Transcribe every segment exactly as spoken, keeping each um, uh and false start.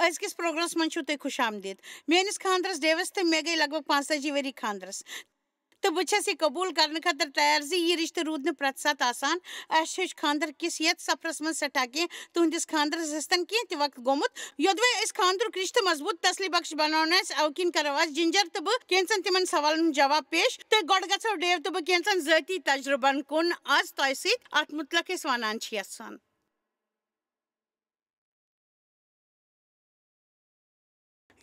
أزکِس پروگرامس منٛز چھِو تُہۍ خۄش آمدید۔ میٲنِس خانٛدرس ڈیوس تہٕ مےٚ گٔے لگ بگ پانٛژتٲجی ؤری خانٛدرس۔ تہٕ بہٕ چھَس یہِ قبوٗل کرنہٕ خٲطرٕ تیار زِ یہِ رِشتہٕ روٗد نہٕ پرٛٮ۪تھ ساتہٕ آسان۔ اَسہِ ہیوٚچھ خانٛدر کِس یَتھ سفرس منٛز سٮ۪ٹھاہ کینٛہہ۔ تُہنٛدِس خانٛدرس ٲسۍتن کینٛہہ تہِ وقت گوٚمُت۔ یوٚدوَے أسۍ خانٛدرُک رِشتہٕ مضبوٗط تسلی بخش بناونس اوکِن کرو، آز جِنجر تہٕ بہٕ کینٛژن تِمن سوالن ہُنٛد جواب پیش۔ تہٕ گۄڈٕ گژھو ڈیو تہٕ بہٕ کینٛژن ذٲتی تجرُبن کُن آز تۄہہِ سۭتۍ، اتھ مُتعلق أسۍ ونان چھِ یژھان۔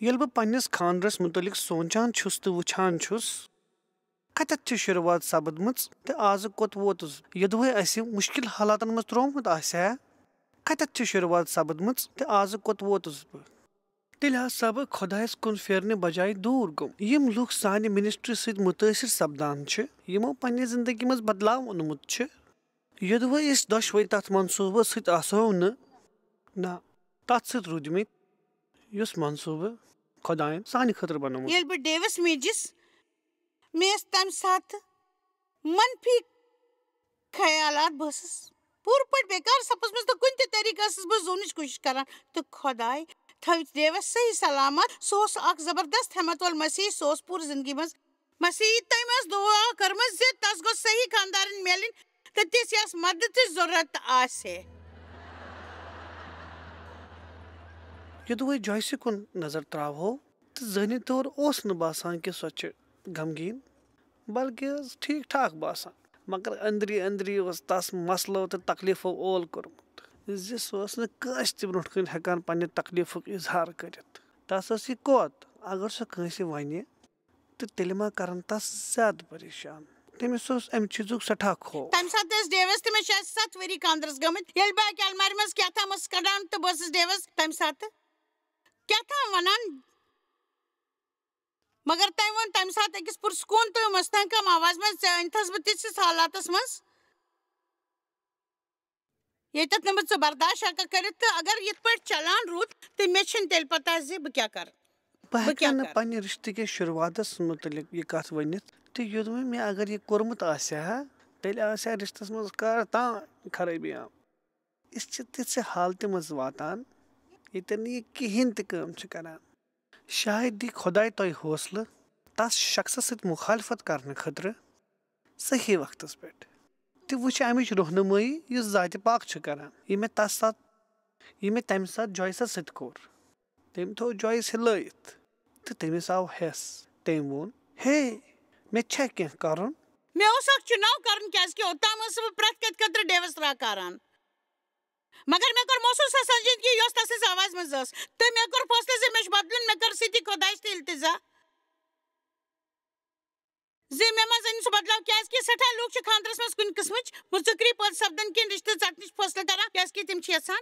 ییٚلہِ بہٕ پننِس خانٛدرس مُتعلق سونٛچان چھُس تہٕ وٕچھان چھُس، کتٮ۪تھ چھِ شروٗعات سپٕدمٕژ تہٕ آزٕ کوٚت ووتُس؟ یوٚدوَے اَسہِ مُشکِل حالاتن منٛز ترٛوومُت آسہِ ہا، کتٮ۪تھ چھِ شروٗعات سپٕدمٕژ تہٕ آزٕ کوٚت ووتُس بہٕ؟ تیٚلہِ ہسا بہٕ خۄدایس کُن پھیرنہٕ بجایہِ دوٗر گوٚمُت۔ یِم لُکھ سانہِ منسٹری سۭتۍ مُتٲثر سپدان چھِ، یِمو پننہِ زندگی منٛز بدلاو اوٚنمُت چھُ، یوٚدوَے أسۍ دۄشوَے تَتھ منصوٗبَس سۭتۍ آسو نہٕ، نہ، تَتھ سۭتۍ روٗدۍ مٕتۍ، یُس منصوٗبہٕ خۄدایَن سانہِ خٲطرٕ بنوومُت۔ ییٚلہِ بہٕ ڈیوِس میٖجِس، مےٚ ٲسۍ تَمہِ ساتہٕ منفی خیالات، بہٕ ٲسٕس پوٗرٕ پٲٹھۍ بیکار سپٕزمٕژ تہٕ کُنہِ تہِ طریٖقہٕ ٲسٕس بہٕ زونٕچ کوٗشِش کران۔ تہٕ خۄداے تھٲوِتھ ڈیوِس صحیح سلامت۔ سُہ اوس اکھ زبردست ہٮ۪مت وول مسیحی، سُہ اوس پوٗرٕ زندگی منٛز مسیحی۔ تٔمۍ ٲس دُعا کٔرمٕژ زِ تس گوٚژھ صحیح خانٛدارِنۍ میلٕنۍ تہٕ تِژھ یۄس مددٕچ ضروٗرت آسہِ۔ یوٚدوَے جویسہِ کُن نظر تراوہو تہٕ ذہنی طور اوس نہٕ باسان کہِ سۄ چھِ غمگیٖن، بلکہِ ٲس ٹھیٖک ٹھاک باسان، مگر أنٛدری أنٛدری اوس تس مسلو تہٕ تکلیفو اول کوٚرمُت زِ سۄ ٲس نہٕ کٲنٛسہِ تہِ برونٛٹھ کَنہِ ہٮ۪کان پننہِ تکلیفُک اظہار کٔرِتھ۔ تس ٲس یہِ کوت، اگر سۄ کٲنٛسہِ ونہِ، تہٕ تیٚلہِ ما کرن تس زیادٕ پریشان؟ تٔمِس اوس امہِ چیٖزُک سٮ۪ٹھاہ خوف۔ تمہِ ساتہٕ ٲسۍ ڈیوس تہٕ مےٚ شاید ستھ ؤری خانٛدرس گٔمٕتۍ۔ ییٚلہِ بہٕ اکہِ المارِ منٛز کیٛاہ تام ٲسٕس کڑان تہٕ بہٕ ٲسٕس ڈیوس تمہِ ساتہٕ کیٛاہ تام ونان، مگر تٔمۍ ووٚن تمہِ ساتہٕ أکِس پُرسکوٗن تہٕ مستحکم آوازِ منٛز، "ژےٚ أنۍتھس بہٕ تِژھِس حالاتس منٛز، ییٚتٮ۪تھ نہٕ بہٕ ژٕ برداشت ہٮ۪ککھ کٔرِتھ، تہٕ اگر یِتھ پٲٹھۍ چلان روٗد، تہٕ مےٚ چھِنہٕ تیٚلہِ پتہ زِ بہٕ کیٛاہ کرٕ۔" بہٕ بہٕ کیٛاہ ہٮ۪کہٕ نہٕ کرٕ؟ پننہِ رِشتہٕ کِس شروٗعاتس مُتعلِق یہِ کتھ ؤنِتھ، تہٕ یوٚدوَے مےٚ اگر یہِ کوٚرمُت آسہِ ہا، تیٚلہِ آسہِ ہا رِشتس منٛز کر تام خرٲبی آمٕژ۔ أسۍ چھِ تِژھِ حالتہِ منٛز واتان، ییٚتٮ۪ن نہٕ یہِ کِہیٖنۍ تہِ کٲم چھِ کران۔ شاید دی خۄداے تۄہہِ حوصلہٕ تس شخصس سۭتۍ مخالفت کرنہٕ خٲطرٕ صحیح وقتس پٮ۪ٹھ، تہٕ وٕچھِ امِچ رہنمٲیی، یُس ذاتِ پاک چھُ کران، یہِ مےٚ تس ساتہٕ، یہِ مےٚ تمہِ ساتہٕ جویسس سۭتۍ کوٚر۔ تٔمۍ تھوٚو جویس ہِلٲیِتھ تہٕ تٔمِس آو ہٮ۪س۔ تٔمۍ ووٚن، "ہے، مےٚ چھا کینٛہہ کرُن؟" مےٚ اوس اکھ چُناو کرُن، کیازِ کہِ اوٚتام ٲسٕس بہٕ پرٛٮ۪تھ کتھِ خٲطرٕ ڈیوس راہ کاران۔ مگر مےٚ کوٚر محسوٗس سۄ سنجیدگی یۄس تسٕنٛز آوازِ منٛز ٲس، تہٕ مےٚ کوٚر فٲصلہٕ زِ مےٚ چھُ بدلُن۔ مےٚ کٔر سۭتی خۄدایَس تہِ التجا زِ مےٚ منٛز أنِن سُہ بدلاو، کیازِ کہِ سٮ۪ٹھاہ لوٗکھ چھِ خانٛدرس منٛز کُنہِ قٕسمٕچ مُژُکری پٲدٕ سپدن کِنۍ رِشتہٕ ژٹنٕچ فٲصلہٕ کران، کیازِ کہِ تِم چھِ یژھان۔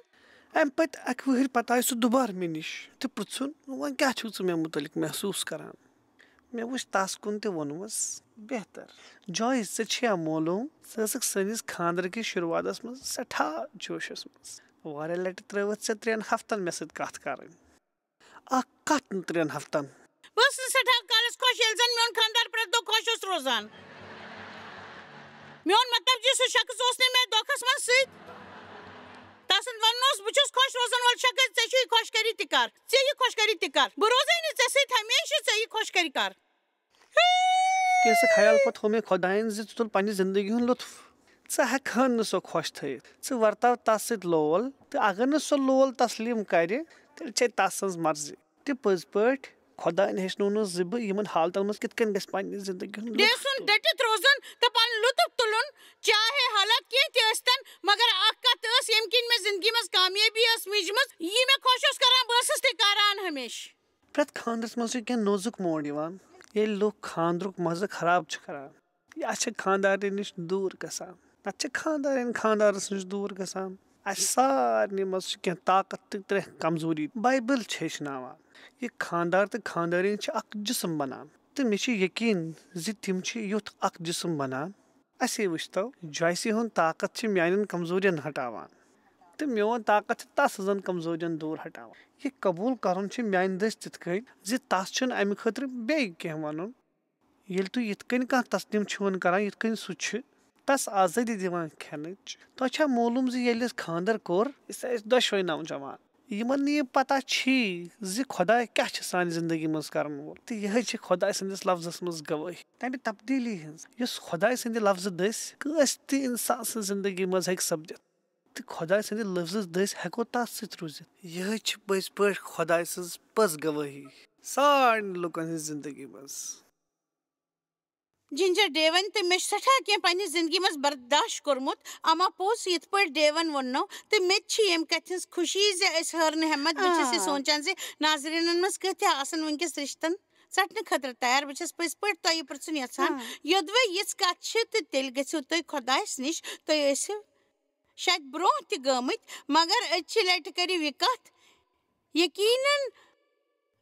امہِ پتہٕ اکہِ وٕہٕرۍ پتہٕ آیہِ سُہ دُبارٕ مےٚ نِش تہٕ پرٛژھُن، "وۄنۍ کیٛاہ چھُکھ ژٕ مےٚ مُتعلق محسوٗس کران؟" مےٚ وٕچھ تس کُن تہٕ ووٚنمس، "بہتر۔ جویس، ژےٚ چھےٚ معلوٗم، ژٕ ٲسٕکھ سٲنِس خانٛدرٕ کِس شروٗعاتس منٛز سٮ۪ٹھاہ جوشس منٛز۔ واریاہ لٹہِ ترٲوٕتھ ژےٚ ترٛٮ۪ن ہفتن مےٚ سۭتۍ کتھ کرٕنۍ۔ اکھ کتھ نہٕ ترٛٮ۪ن ہفتن۔" بہٕ ٲسٕس سٮ۪ٹھاہ کالس خۄش، ییٚلہِ زن میون خانٛدار پرٛٮ۪تھ دۄہ خۄش اوس روزان۔ میون مطلب زِ سُہ شخص اوس نہٕ مےٚ دھوکھس منٛز سۭتۍ۔ تسُنٛد ونُن اوس، "بہٕ چھُس خۄش روزن وول شخص، ژےٚ چھُے خۄش کٔرِتھ تہِ کر، ژےٚ یہِ خۄش کٔرِتھ تہِ کر۔ بہٕ روزے نہٕ ژےٚ سۭتۍ ہمیشہِ، ژےٚ یہِ خۄش کٔرِتھ کر۔" کینٛژھٕ خیال پتہٕ ہوو مےٚ خۄداین زِ ژٕ تُل پننہِ زندگی ہُنٛد لطف۔ ژٕ ہٮ۪کہٕ ہن نہٕ سۄ خۄش تھٲیِتھ۔ ژٕ ورتاو تس سۭتۍ لول، تہٕ اگر نہٕ سۄ لول تسلیم کرِ، تیٚلہِ چھے تس سٕنٛز مرضی۔ تہِ پٔزۍ پٲٹھۍ خۄداین ہیٚچھنوونس زِ بہٕ یِمن حالتن منٛز کِتھ کٔنۍ گژھِ پننہِ زندگی ہُنٛد لطف ڈیسُن تُلُن۔ ڈٔٹِتھ روزُن تہٕ پنُن لطف تُلُن، چاہے حالات کینٛہہ تہِ ٲسۍتن، مگر اکھ کتھ ٲس، ییٚمہِ کِنۍ مےٚ زندگی منٛز کامیٲبی ٲس میٖجمٕژ، یہِ مےٚ خۄش اوس کران، بہٕ ٲسٕس تہِ کران ہمیشہٕ۔ پرٛٮ۪تھ خانٛدرس منٛز چھُ کینٛہہ نوزُک موڑ یِوان، ییٚلہِ لُکھ خانٛدرُک مزٕ خراب چھِ کران۔ یا چھِ خانٛدارنہِ نِش دوٗر گژھان، نتہٕ چھِ خانٛدارِنۍ خانٛدارس نِش دوٗر گژھان۔ اسہِ سارنٕے منٛز چھِ کینٛہہ طاقت تہٕ کینٛہہ کمزوری۔ بایبل چھِ ہیٚچھناوان، یہِ خانٛدار تہٕ خانٛدارِنۍ چھِ اکھ جسم بنان، تہٕ مےٚ چھُ یقین زِ تِم چھِ یُتھ اکھ جسم بنان۔ اسے وٕچھتو، جویسہِ ہُنٛد طاقت چھِ میانٮ۪ن کمزورین ہٹاوان، تہٕ میون طاقت چھُ تس سٕنٛزن کمزورین دوٗر ہٹاوان۔ یہِ قبول کرُن چھُ میانہِ دٔسۍ تِتھ کٔنۍ زِ تس چھُنہٕ امہِ خٲطرٕ بیٚیہِ کینٛہہ ونُن۔ ییٚلہِ تُہۍ یِتھ کٔنۍ کانٛہہ تسلیم چھِوٕ کران، یِتھ کٔنۍ سُہ چھُ، تس آزٲدی دِوان کھٮ۪نٕچ، تۄہہِ چھا معلوم زِ ییٚلہِ اَسہِ خانٛدر کوٚر، أسۍ ٲسۍ دۄشوے نوجوان، یِمن نہٕ یہِ پتہ چھی زِ خۄداے کیٛاہ چھِ سانہِ زندگی منٛز کرن وول۔ تہٕ یِہے چھِ خۄداے سٕنٛدِس لفظس منٛز گوٲہی تمہِ تبدیٖلی ہٕنٛز، یُس خۄداے سٕنٛدِ لفظہٕ دٔسۍ کٲنٛسہِ تہِ انسان سٕنٛز زندگی منٛز ہیٚکہِ سپدِتھ۔ تہٕ خۄداے سٕنٛدِ لفظہٕ دٔسۍ ہیٚکو تتھ سۭتۍ روٗزِتھ۔ یِہے چھِ پٔزۍ پٲٹھۍ خۄداے سٕنٛز پٔز گوٲہی سارنٕے لُکن ہٕنٛز زندگی منٛز۔ جنجر ڈیون تہٕ مےٚ چھُ سٮ۪ٹھاہ کینٛہہ پننہِ زندگی منٛز برداشت کوٚرمُت، اما پوٚز یِتھ پٲٹھۍ ڈیون ووٚننو، تہٕ مےٚ تہِ چھِ ییٚمہِ کتھِ ہٕنٛز خوشی زِ أسۍ ہٲر نہٕ ہٮ۪مت۔ بہٕ چھَس یہِ آ۔ سونٛچان زِ ناظریٖنن منٛز کۭتیٛاہ آسن وٕنکیٚس رِشتن ژٹنہٕ خٲطرٕ تیار۔ بہٕ چھَس پٔزۍ پٲٹھۍ تۄہہِ یہِ پرژھُن یژھان، آ۔ یوٚدوَے یِژھ کتھ چھِ تہٕ تیٚلہِ گٔژھِو تُہۍ خۄدایس نِش، تُہۍ ٲسِو شاید برونٛہہ تہِ گٲمٕتۍ، مگر أزچہِ لٹہِ کٔرِو یہِ کتھ یقیناً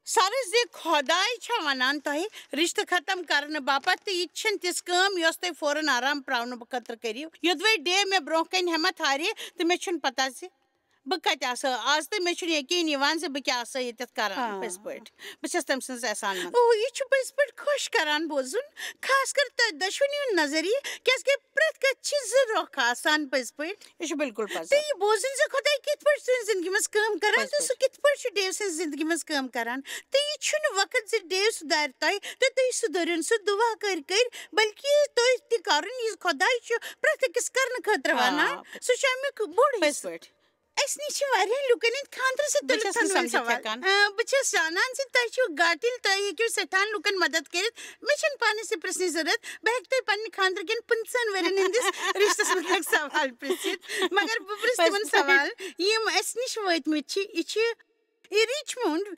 سرٕ زِ خۄداے چھا ونان تۄہہِ رشتہٕ ختم کرنہٕ باپتھ، تہٕ یہِ تہِ چھَنہٕ تِژھ کٲم یۄس تۄہہِ فوراً آرام پراونہٕ خٲطرٕ کٔرِو۔ یوٚدوَے ڈے مےٚ برونٛہہ کنہِ ہٮ۪متھ ہارے تہٕ مےٚ چھُنہٕ پتہ زِ بہٕ کتہِ آسہٕ آز، تہٕ مےٚ چھُنہٕ یقین یِوان زِ بہٕ کیٛاہ آسہٕ ییٚتٮ۪تھ کران۔ آ۔ پٔزۍ پٲٹھۍ بہٕ چھَس تٔمۍ سٕنٛز احسان منٛد۔ اوہ، یہِ چھُ پٔزۍ پٲٹھۍ خۄش کران بوزُن، خاص کر تۄہہِ دۄشوٕنی ہُنٛد نظریہِ، کیٛازِ کہِ پرٛٮ۪تھ کٲنٛسہِ چھِ زٕ رۄخ آسان پٔزۍ پٲٹھۍ۔ یہِ چھُ بالکل پَزر۔ تہٕ یہِ بوزُن زِ خۄداے کِتھ پٲٹھۍ چھُ سٲنۍ زِندگی منٛز کٲم کران پٔزۍ تہٕ سُہ پٲٹھۍ۔ کِتھ پٲٹھۍ چھُ ڈیو سٕنٛزِ زِندگی منٛز کٲم کران۔ تہٕ یہِ چھُنہٕ وقت زِ ڈیو سُدھارِ تۄہہِ تہٕ تُہۍ سُدھٲرِن سُہ دُعا کٔرۍ کٔرۍ، بلکہِ تۄہہِ تہِ کرُن یہِ خۄداے چھُ پرٛٮ۪تھ أکِس کرنہٕ خٲطرٕ آ، وَنان۔ سُہ چھُ اَمیُک بوٚڑ پٔزۍ حصہٕ۔ پٲٹھۍ۔ اَسہِ نِش چھِ واریاہ لُکَن ہٕنٛدۍ خانٛدرٕ سۭتۍ بہٕ تعلق چھَس نہٕ تھاونہٕ ہٕنٛدۍ سَمجھِتھ سوال۔ ہٮ۪کان۔ آ، بہٕ چھَس زانان زِ تۄہہِ چھُو گاٹِل، تۄہہِ ہیٚکِو سٮ۪ٹھاہَن لُکَن مَدَد کٔرِتھ۔ مےٚ چھَنہٕ پانَس یہِ پرٛژھنٕچ ضروٗرت، بہٕ ہیٚکہٕ تۄہہِ پنٛنہِ خانٛدرٕ کٮ۪ن پٕنٛژٕہَن ؤرِین ہٕنٛدِس رِشتَس مُتعلِق سوال پرٛژھِتھ۔ مگر بہٕ پرٛژھٕ تِمَن پٔزۍ پٲٹھۍ۔ سوال، یِم اَسہِ نِش وٲتۍمٕتۍ چھِ۔ یہِ چھِ، یہِ رِچمونٛڈ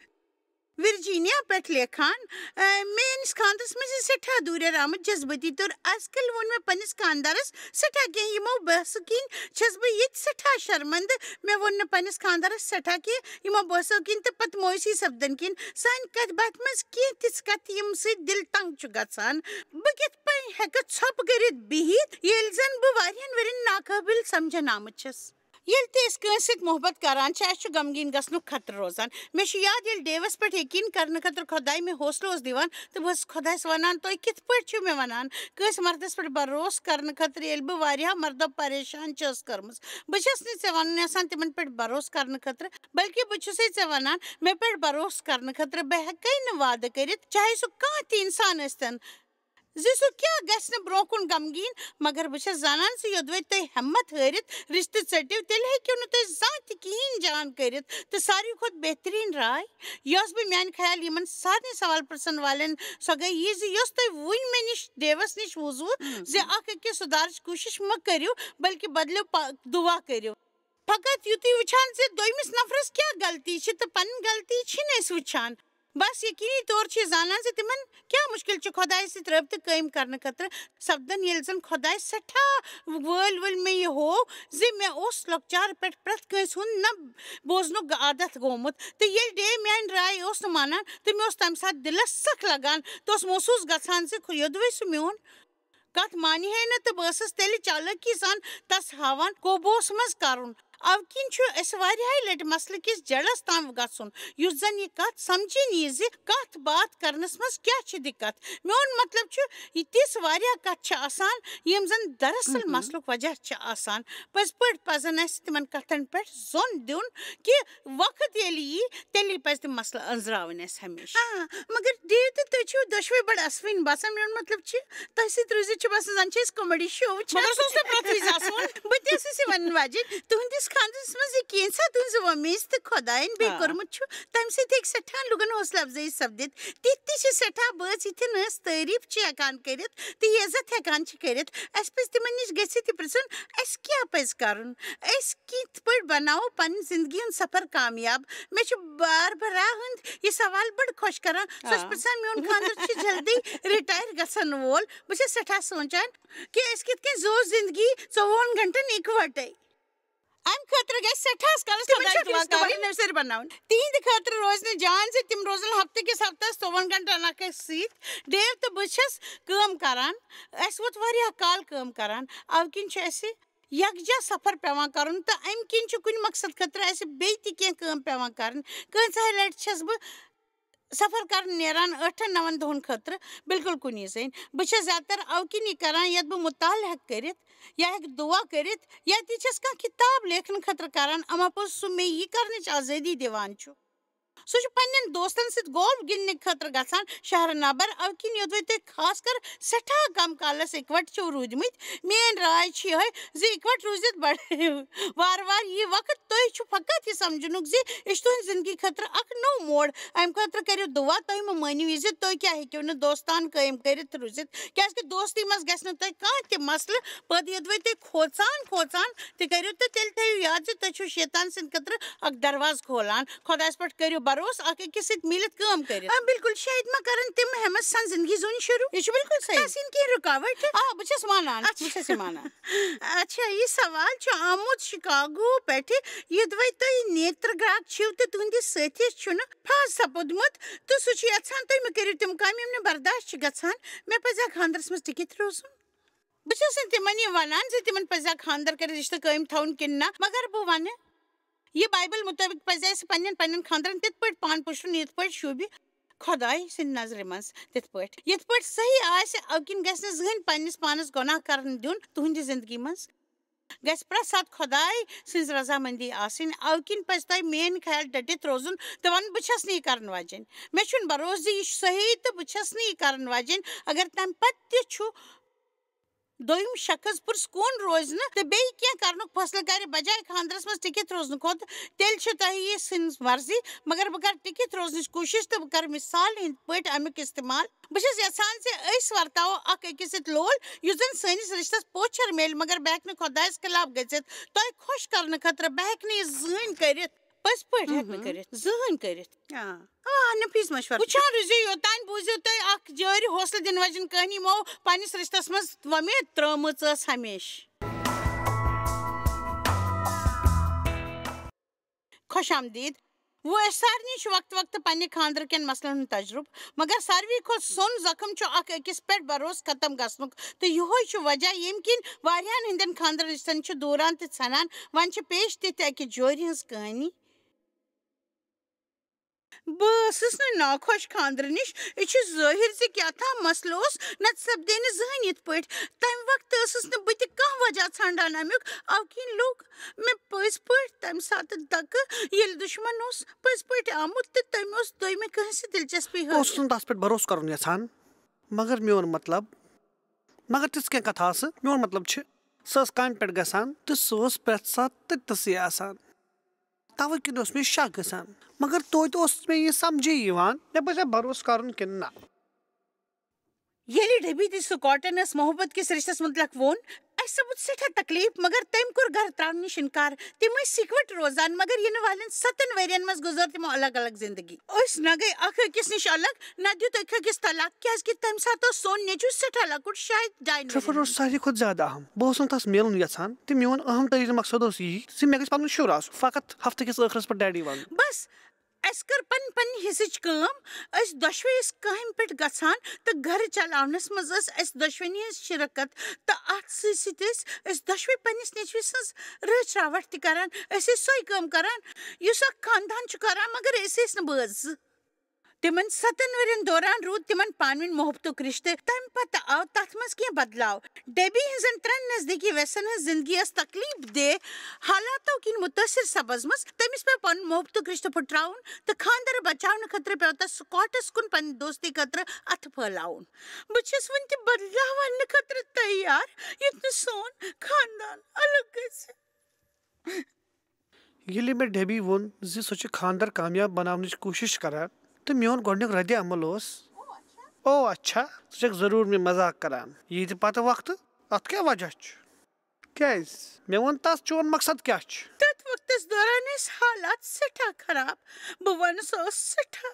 ورجینیا پٮ۪ٹھ لیکھان، "اے، میٲنِس خانٛدرس منٛز چھِ سٮ۪ٹھاہ دوٗرٮ۪ر آمٕتۍ جذبٲتی طور۔ از کل ووٚن مےٚ پننِس خانٛدارس سٮ۪ٹھاہ کینٛہہ۔ یِمو بحثو کِنۍ چھَس بہٕ ییٚتہِ سٮ۪ٹھاہ شرمندٕ۔ مےٚ ووٚن نہٕ پننِس خانٛدارس سٮ۪ٹھاہ کینٛہہ یِمو بحثو کِنۍ تہٕ پتہٕ مایوسی سپدن کِنۍ۔ سانہِ کتھِ باتھِ منٛز کینٛہہ تِژھ کتھٕ یِم سۭتۍ دِل تنگ چھُ گژھان۔ بہٕ کِتھ پٲٹھۍ ہٮ۪کہٕ ژھۄپہٕ کٔرِتھ بِہِتھ، ییٚلہِ زن بہٕ واریاہن ؤرین ناقٲبل سمجھن آمٕژ چھَس؟" ییٚلہِ تہِ أسۍ کٲنٛسہِ سۭتۍ محبت کران چھِ، اَسہِ چھُ غمگیٖن گژھنُک خطرٕ روزان۔ مےٚ چھُ یاد، ییٚلہِ ڈیوَس پٮ۪ٹھ یقیٖن کرنہٕ خٲطرٕ خۄداے مےٚ حوصلہٕ اوس دِوان تہٕ بہٕ ٲسٕس خۄدایَس وَنان، "تُہۍ کِتھ پٲٹھۍ چھِو مےٚ وَنان؟" کٲنٛسہِ مردَس پٮ۪ٹھ بھروسہٕ کرنہٕ خٲطرٕ، ییٚلہِ بہٕ واریاہ مردو پریشان چھَس کٔرمٕژ۔ بہٕ چھَس نہٕ ژےٚ وَنُن یَژھان تِمَن پٮ۪ٹھ بھروسہٕ کرنہٕ خٲطرٕ، بلکہِ بہٕ چھُسَے ژےٚ وَنان، مےٚ پٮ۪ٹھ بھروسہٕ کرنہٕ خٲطرٕ۔ بہٕ ہٮ۪کَے نہٕ وعدٕ کٔرِتھ، چاہے سُہ کانٛہہ تہِ اِنسان ٲسۍتَن۔ زِ سُہ کیٛاہ گژھِ نہٕ برٛونٛہہ کُن غمگیٖن، مگر بہٕ چھَس زانان زِ یوٚدوَے تُہۍ ہٮ۪مت ہٲرِتھ رِشتہٕ ژٔٹِو، تیٚلہِ ہیٚکِو نہٕ تُہۍ زانٛہہ تہِ کِہیٖنۍ جان کٔرِتھ۔ تہٕ ساروی کھۄتہٕ بہتریٖن راے، یۄس بہٕ میٛانہِ خیال یِمَن سارنٕے سوال پرٛژھَن والٮ۪ن سۄ گٔے یہِ زِ یۄس تُہۍ وٕنۍ مےٚ نِش ڈیوَس نِش وُزوٗ ہُم۔ زِ اکھ أکِس سُدھارٕچ کوٗشِش مہٕ کٔرِو، بلکہِ بدلِو پا-، دُعا کٔرِو۔ فقط یُتُے وٕچھان زِ دوٚیمِس نفرَس کیٛاہ غلطی چھِ تہٕ پنٕنۍ غلطی چھِنہٕ أسۍ وٕچھان۔ بس یقینی طور چھِ یہِ زانان زِ تِمن کیٛاہ مُشکِل چھُ خۄدایَس سۭتۍ رٲبطہٕ قٲیِم کرنہٕ خٲطرٕ سپدان، ییٚلہِ زن خۄداے سٮ۪ٹھاہ وٲلۍ وٲلۍ مےٚ یہِ ہوو زِ مےٚ اوس لۄکچارٕ پٮ۪ٹھ پرٛٮ۪تھ کٲنٛسہِ ہُنٛد نہ بوزنُک عادت گوٚمُت، تہٕ ییٚلہِ ڈے میٛانہِ راے اوس نہٕ مانان تہٕ مےٚ اوس تَمہِ ساتہٕ دِلس سخ لگان تہٕ اوس محسوٗس گژھان زِ یوٚدوَے سُہ میون کتھ مانہِ ہے نہٕ تہٕ بہٕ ٲسٕس تیٚلہِ چالٲکی سان تس ہاوان قوبوٗہس منٛز کرُن۔ اَوٕ کِنۍ چھُ اَسہِ واریاہہِ لٹہِ مسلہٕ کِس جڑس تام گژھُن، یُتھ زن یہِ کتھ سمجھِنۍ یِیہِ زِ کتھ باتھ کرنس منٛز کیٛاہ چھِ دِقت۔ میون مطلب چھُ، یہِ تِژھ واریاہ کتھٕ چھِ آسان، یِم زن دراصل مہم۔ مسلُک وجہ چھِ آسان۔ پٔزۍ پٲٹھۍ پزن اَسہِ تِمن کتھن پٮ۪ٹھ زوٚن دیُن کہِ وقت ییٚلہِ یی، تیٚلی پزِ تِم مسلہٕ أنٛزراوٕنۍ اَسہِ ہمیشہٕ۔ آ، مگر ڈیو تہٕ تُہۍ چھِو دۄشوے بڑٕ اَسوٕنۍ باسان۔ میون مطلب چھُ، تۄہہِ سۭتۍ روٗزِتھ چھُ باسان زن چھِ أسۍ comedy show وٕچھان۔ مگر سُہ اوس نہٕ پرٛتھوی زِ آسُن۔ بہٕ تہِ ٲسٕس یہِ ونن واجِنۍ، تُہنٛدِس خاندرس منٛز یہِ کینٛژھا تُہنٛزِ وۄمیز تہٕ خۄداین بیٚیہِ آ۔ کوٚرمُت چھُ، تمہِ سۭتۍ ہیٚکہِ سٮ۪ٹھاہن لُکن حوصلہٕ افزٲیی سپدِتھ۔ تِتھۍ تہِ چھِ سٮ۪ٹھاہ بٲژ یِتھۍ نہٕ أسۍ تعریٖف چھِ ہٮ۪کان کٔرِتھ تہٕ عزت ہٮ۪کان چھِ کٔرِتھ۔ اَسہِ پزِ تِمن نِش گٔژھِتھ یہِ پرژھُن، اَسہِ کیٛاہ پزِ کرُن؟ أسۍ کِتھ پٲٹھۍ بناوو پنٕنۍ زندگی ہُنٛد سفر کامیاب؟ مےٚ چھُ باربرا ہُنٛد یہِ سوال بڑٕ خۄش کران۔ سۄ چھِ آ۔ پرژھان، "میون خانٛدر چھُ جلدی retire گژھن وول۔ بہٕ چھَس سٮ۪ٹھاہ سونٛچان کہِ أسۍ کِتھ کٔنۍ زُو زندگی ژوٚوُہن گھنٹن اِکوٹے؟" اَمہِ خٲطرٕ گژھِ سٮ۪ٹھاہس کالس تِمن خۄدایس چھُ دُعا أسۍ تِمن کَرٕنۍ۔ نوِ سرِ بناوٕنۍ۔ تِہنٛدِ خٲطرٕ روزِ نہٕ جان زِ تِم روزن ہفتہٕ کِس ہفتس ژوٚوُہن گھنٹن اکھ أکۍ سۭتۍ۔ ڈیو تہٕ بہٕ چھَس کٲم کران۔ اَسہِ ووت واریاہ کال کٲم کران۔ اَوٕ کِنۍ چھُ اَسہِ یکجا سفر پٮ۪وان کرُن تہٕ امہِ کِنۍ چھُ کُنہِ مقصد خٲطرٕ اسہِ بیٚیہِ تہِ کینٛہہ کٲم پٮ۪وان کرٕنۍ۔ کٲنٛژِ لٹہِ چھس بہٕ سفر کرن نیران ٲٹھن نون دۄہن خٲطرٕ، بالکل کُنی زٔنۍ۔ بہٕ چھَس زیادٕ تر اَوٕ کِنی کران، یَتھ بہٕ مُطالعہٕ ہٮ۪کہٕ کٔرِتھ یا ہٮ۪کہٕ دُعا کٔرِتھ، یا تہِ چھَس کانٛہہ کِتاب لیکھنہٕ خٲطرٕ کران، اَما پوٚز سُہ مےٚ یہِ کرنٕچ آزٲدی دِوان چھُ۔ سُہ چھُ پننٮ۪ن دوستن سۭتۍ گولف گِنٛدنہٕ خٲطرٕ گژھان شہرٕ نبر، اَوٕ کِنۍ یوٚدوَے تۄہہِ خاص کر سٮ۪ٹھاہ کم کالس اِکوٹہٕ چھِو روٗدمٕتۍ۔ میٲنۍ راے چھِ یِہوٚے زِ اِکوٹہٕ روٗزِتھ بڑٲیِو وارٕ وارٕ یہِ وقت۔ تۄہہِ چھُ فقط یہِ سمجھنُک زِ یہِ چھُ تُہنٛدِ زندگی خٲطرٕ اکھ نوٚو موڑ۔ امہِ خٲطرٕ کٔرِو دُعا، تُہۍ مہٕ مٲنِو یہِ زِ تُہۍ کیٛاہ ہیٚکِو نہٕ دوستان قٲیِم کٔرِتھ روٗزِتھ، کیٛازِ کہِ دوستی منٛز گژھِ نہٕ تۄہہِ کانٛہہ تہِ مسلہٕ پٲدٕ۔ یوٚدوَے تُہۍ کھوژان کھوژان تہِ کٔرِو، تہٕ تیٚلہِ تھٲیِو یاد زِ تُہۍ چھِو شیطان سٕنٛدِ خٲطرٕ اکھ دروازٕ کھولان۔ خۄدایَس پٮ۪ٹھ کٔرِو بھروسہٕ، اکھ أکِس سۭتۍ مِلِتھ کٲم کٔرِتھ۔ آ، بِلکُل، شاید ما کَرَن تِم ہٮ۪مَس سان زِندگی زوٗنہِ شروٗع؟ یہِ چھُ بِلکُل صحیح۔ تَس یِن کینٛہہ رُکاوَٹ۔ آ، بہٕ چھَس مانان، اچھا۔ بہٕ چھَس یہِ مانان۔ اچھا، یہِ سوال چھُ آمُت شِکاگو پٮ۪ٹھٕ۔ یوٚدوَے تُہۍ نیترٕ گرٛاک چھِو تہٕ تُہٕنٛدِس سٲتھِیَس چھُنہٕ پھاز سپُدمُت تہٕ سُہ چھُ یَژھان تُہۍ مہٕ کٔرِو تِم کامہِ، یِم نہٕ برداش چھِ گژھان، مےٚ پَزِ ہا خانٛدرَس منٛز ٹِکِتھ روزُن؟ بہٕ چھَس نہٕ تِمَن یہِ وَنان زِ تِمَن پَزِ ہا خانٛدر کٔرِتھ رِشتہٕ قٲیِم تھاوُن کِنہٕ نہ، مگر بہٕ وَنہٕ، یہِ بایبل مُطٲبِق پَزِ اَسہِ پنٛنٮ۪ن پنٛنٮ۪ن خانٛدرَن تِتھ پٲٹھۍ پان پُشرُن، یِتھ پٲٹھۍ شوٗبہِ خۄداے سٕنٛدِ نظرِ منٛز تِتھ پٲٹھۍ۔ یِتھ پٲٹھۍ صحیح آسہِ، اَوٕ کِنۍ گژھِ نہٕ زٕہٕنۍ پنٛنِس پانَس گۄناہ کَرُن دیُن تُہٕنٛدِ زِندگی منٛز۔ گژھِ پرٛٮ۪تھ ساتہٕ خۄداے سٕنٛز رضامندی آسٕنۍ۔ اَوٕ کِنۍ پَزِ تۄہہِ میٛٲنۍ خیال ڈٔٹِتھ روزُن تہٕ وَنُن، "بہٕ چھَس نہٕ یہِ کَرَن واجیٚنۍ۔ مےٚ چھُنہٕ بھروسہٕ زِ یہِ چھُ صحیح تہٕ بہٕ چھَس نہٕ یہِ کَرَن واجیٚنۍ۔" اگر تَمہِ پَتہٕ تہِ چھُ دوٚیِم شخص پُرسکوٗن روزِ نہٕ تہٕ بیٚیہِ کینٛہہ کرنُک فٲصلہٕ کرِ، بجایہِ خانٛدرس منٛز ٹِکِتھ روزنہٕ کھۄتہٕ، تیٚلہِ چھِ تۄہہِ یہِ سٕنٛز مرضی، مگر بہٕ کرٕ ٹِکِتھ روزنٕچ کوٗشِش تہٕ بہٕ کرٕ مثال ہٕنٛدۍ پٲٹھۍ امیُک استعمال۔ بہٕ چھَس یژھان زِ أسۍ ورتاوو اکھ أکِس سۭتۍ لول، یُتھ زن سٲنِس رشتس پوچھر میلہِ، مگر بہٕ ہٮ۪کہٕ نہٕ خۄدایس خلاف گٔژھِتھ۔ تۄہہِ خۄش کرنہٕ خٲطرٕ بہٕ ہٮ۪کہٕ نہٕ یہِ زٕہٕنۍ کٔرِتھ۔ پٔزۍ پٲٹھۍ ہٮ۪کہٕ نہٕ کٔرِتھ، زٕہٕنۍ کٔرِتھ۔ آ، آ، نفیس مشورٕ۔ وٕچھان روٗزِو، یوٚتام بوٗزِو تُہۍ اکھ جٲرۍ حوصلہٕ دِنہٕ واجٮ۪ن کہانی یِمو پننِس رشتس منٛز وۄمید ترٲومٕژ ٲس ہمیشہٕ۔ خۄش آمدید۔ وۄنۍ أسۍ سارنٕے چھُ وقتہٕ وقتہٕ پننہِ خانٛدرٕ کٮ۪ن مسلن ہُنٛد تجرُبہٕ، مگر ساروی کھۄتہٕ سوٚن زخم چھُ اکھ أکِس پٮ۪ٹھ بھروسہٕ ختم گژھنُک، تہٕ یِہوے چھُ وجہ ییٚمہِ کِنۍ واریاہن ہٕنٛدٮ۪ن خانٛدرن رشتن چھُ دوران تہٕ ژھٮ۪نان۔ وۄنۍ چھِ پیش تِتھِ اکہِ جورِ ہٕنٛز کہانی۔ بہٕ ٲسٕس نہٕ ناخۄش خانٛدرٕ نِش۔ یہِ چھُ ظٲہِر زِ کیٛاہ تام مسلہٕ اوس، نتہٕ سپدے نہٕ زٕہٕنۍ یِتھ پٲٹھۍ۔ تَمہِ وقتہٕ ٲسٕس نہٕ بہٕ تہِ کانٛہہ وجہ ژھانٛڈان اَمیُک، اَوٕ کِنۍ لوٚگ مےٚ پٔزۍ پٲٹھۍ تَمہِ ساتہٕ دَکہٕ، ییٚلہِ دُشمن اوس پٔزۍ پٲٹھۍ آمُت تہٕ تٔمۍ اوس دوٚیمہِ کٲنٛسہِ دلچسپی بہٕ اوسُس ہٲومٕژ۔ نہٕ تَس پٮ۪ٹھ بھروسہٕ کَرُن یَژھان، مگر میون مطلب، مگر تِژھ کینٛہہ کَتھا آسہٕ، میون مطلب چھِ، سۄ ٲس کامہِ پٮ۪ٹھ گژھان تہٕ سۄ ٲس پرٛٮ۪تھ ساتہٕ تٔتنَسٕے آسان۔ تَوَے کِنۍ اوس مےٚ شک گژھان۔ مگر توتہِ اوس مےٚ یہِ سمجھے یِوان، مےٚ پَزِ بھروسہٕ کَرُن کِنہٕ نہ۔ ییٚلہِ ڈیبی تہٕ سکاٹن ٲس محبت کِس رشتس مُتعلق ووٚن، اَسہِ سپُد سٮ۪ٹھاہ تکلیف، مگر تٔمۍ کوٚر گرٕ ترٛاونہٕ نِش انکار۔ تِم ٲسۍ اِکوٹہٕ روزان، مگر یِنہٕ والٮ۪ن ستن ؤرین منٛز گُزٲر تِمو الگ الگ زندگی۔ أسۍ نہ گٔے اکھ أکِس نِش الگ، نہ دیُت أکۍ أکِس طلاق، کیازِ کہِ تَمہِ ساتہٕ اوس سون نیٚچو سٮ۪ٹھاہ لۄکُٹ، شاید ڈاین ٹرٛفر ؤرین اوس ہُنٛد۔ ساروی کھۄتہٕ زیادٕ اہم۔ بہٕ اوسُس نہٕ تَس میلُن یژھان، تہٕ میون اہم ترین مقصد اوس یی زِ مےٚ گژھِ پنُن شُر آسُن، فقط ہفتہٕ کِس ٲخرس پٮ۪ٹھ ڈیڈی ونُن۔ بس، اَسہِ کٔر پنٕنۍ پنٕنۍ حصٕچ کٲم۔ أسۍ دۄشوے ٲسۍ کامہِ پٮ۪ٹھ گژھان تہٕ گرٕ چلاونس منٛز ٲس اَسہِ دۄشوٕنی ہٕنٛز شرکت، تہٕ اتھ سۭتۍ سۭتۍ ٲسۍ أسۍ دۄشوے پننِس نیٚچوِ سٕنٛز رٲچھ راوٹھ تہِ کران۔ أسۍ ٲسۍ سۄے کٲم کران، یُس اکھ خاندان چھُ کران، مگر أسۍ ٲسۍ نہٕ بٲژ زٕ۔ تِمن ستن ؤرین دوران روٗد تِمن پانہٕ ؤنۍ محبتُک رشتہٕ۔ تمہِ پتہٕ آو تتھ منٛز کینٛہہ بدلاو۔ ڈیبی ہٕنٛزن ترٛٮ۪ن نزدیٖکی وٮ۪سن ہٕنٛز زندگی ٲس تکلیف دہ حالاتو کِنۍ مُتٲثر سپٕزمٕژ۔ تٔمِس پیوٚو پنُن محبتُک رشتہٕ پھُٹراوُن تہٕ خانٛدر بچاونہٕ خٲطرٕ پیوٚو تس سکاٹس کُن پننہِ دوستی خٲطرٕ اتھٕ پھٲلاوُن۔ بہٕ چھَس وُنہِ تہِ بدلاو اننہٕ خٲطرٕ تیار، یُتھ نہٕ سون خاندان الگ گژھِ۔ ییٚلہِ مےٚ ڈیبی ووٚن زِ سۄ چھِ خانٛدر کامیاب بناونٕچ کوٗشش کران، تہٕ میون گۄڈٕنیُک ردِ عمل اوس، "او اچھا، ژٕ چھکھ ضروٗر مےٚ مذاق کران۔ ییٖتہِ پتہٕ وقتہٕ، اتھ کیٛاہ وجہ چھُ؟ کیٛازِ؟ مےٚ ووٚن تس، چون مقصد کیٛاہ چھُ؟" تتھ وقتس دوران ٲسۍ حالات سٮ۪ٹھاہ خراب۔ بہٕ ونہٕ، سۄ ٲس سٮ۪ٹھاہ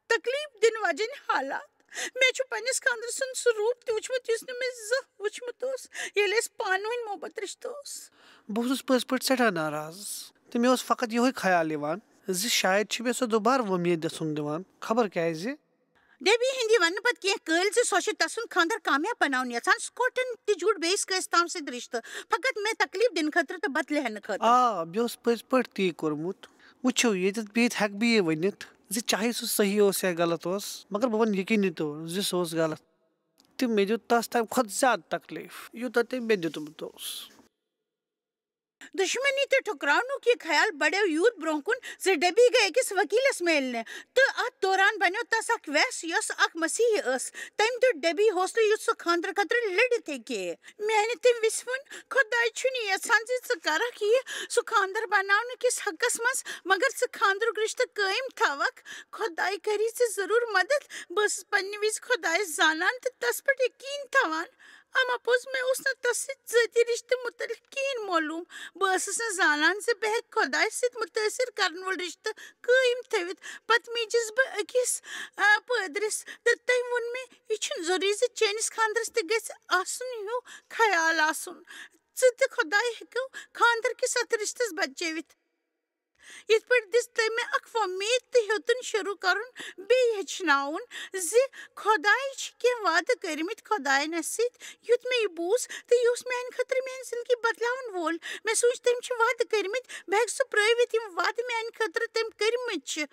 تکلیف دِنہٕ وجن حالات۔ مےٚ چھُ پننِس خانٛدرٕ سُنٛد سُہ روٗپ تہِ وُچھمُت، یُس نہٕ مےٚ زانٛہہ وُچھمُت اوس، ییٚلہِ اَسہِ پانہٕ ؤنۍ محبت رِشتہٕ اوس۔ بہٕ اوسُس پٔزۍ پٲٹھۍ سٮ۪ٹھاہ ناراض، تہٕ مےٚ اوس فقط یِہوٚے خیال یِوان زِ شاید چھِ مےٚ سۄ دُبارٕ وۄمید دِژُن دِوان، خبر کیٛازِ؟ ڈیبی ہٕنٛدِ وننہٕ پتہٕ کینٛہہ کٲلۍ زِ سۄ چھِ تسُنٛد خانٛدر کامیاب بناوُن یژھان، سکاٹن تہِ جوٗڑ بیٚیِس کٲنٛسہِ تام سۭتۍ رِشتہٕ، فقط مےٚ تکلیف دِنہٕ خٲطرٕ تہٕ بدلہٕ ہٮ۪نہٕ خٲطرٕ۔ آ، مےٚ اوس پٔزۍ پٲٹھۍ تی کوٚرمُت۔ وٕچھِو، ییٚتٮ۪تھ بِہِتھ ہٮ۪کہٕ بہٕ یہِ ؤنِتھ زِ چاہے سُہ صحیح اوس یا غلط اوس، مگر بہٕ وَنہٕ یقیٖنی طور زِ سُہ اوس غلط۔ تہٕ مےٚ دیُت تَس تَمہِ کھۄتہٕ زیادٕ تکلیٖف، یوٗتاہ تٔمۍ مےٚ دیُتمُت اوس۔ دُشمنی تہٕ ٹھُکراونُک یہِ خیال بڑیو یوٗت برٛونٛہہ کُن زِ ڈیبی گٔے أکِس ؤکیٖلس میلنہِ، تہٕ اتھ دوران بنیو تس اکھ وٮ۪س، یۄس اکھ مسیحی ٲس۔ تٔمۍ دیُت ڈیبی حوصلہٕ، یُتھ سُہ خانٛدرٕ خٲطرٕ لٔڑِتھ ہیٚکہِ۔ میانہِ تٔمۍ وِسہِ ووٚن، "خۄداے چھُنہٕ یژھان زِ ژٕ کرکھ یہِ سُہ خانٛدر بناونہٕ کِس حقس منٛز، مگر ژٕ خانٛدرُک رشتہٕ قٲیِم تھاوکھ۔ خۄداے کری ژےٚ ضروٗر مدد۔" بہٕ ٲسٕس پننہِ وِزِ خۄدایس زانان تہٕ تس پٮ۪ٹھ یقیٖن تھاوان۔ اما پوٚز، مےٚ اوس نہٕ تس سۭتۍ ذٲتی رشتہٕ مُتعلق کِہیٖنۍ معلوٗم۔ بہٕ ٲسٕس نہٕ زانان زِ بہٕ ہٮ۪کہٕ خۄدایس سۭتۍ مُتٲثر کرن وول رشتہٕ قٲیِم تھٲوِتھ۔ پتہٕ میٖجِس بہٕ أکِس، آ، پٲدرِس تہٕ تٔمۍ ووٚن مےٚ، "یہِ چھُنہٕ ضروٗری زِ چٲنِس خانٛدرس تہِ گژھِ آسُن ہیوٗ خیال آسُن۔ ژٕ تہٕ خۄداے ہیٚکِو خانٛدر کِس اتھ رشتس بچٲوِتھ۔" یِتھ پٲٹھۍ دِژ تٔمۍ مےٚ اکھ وۄمید تہٕ ہیوٚتُن شروٗع کرُن بیٚیہِ ہیٚچھناوُن زِ خۄدایہِ چھِ کینٛہہ وعدٕ کٔرمٕتۍ خۄداینس سۭتۍ۔ یُتھ مےٚ یہِ بوٗز تہٕ یہِ اوس میانہِ خٲطرٕ میٲنۍ زندگی بدلاون وول۔ مےٚ سوٗنچ، "تٔمۍ چھِ وعدٕ کٔرمٕتۍ، بہٕ ہٮ۪کہٕ سُہ پرٲوِتھ، یِم وعدٕ میانہِ خٲطرٕ تٔمۍ کٔرمٕتۍ چھِ۔"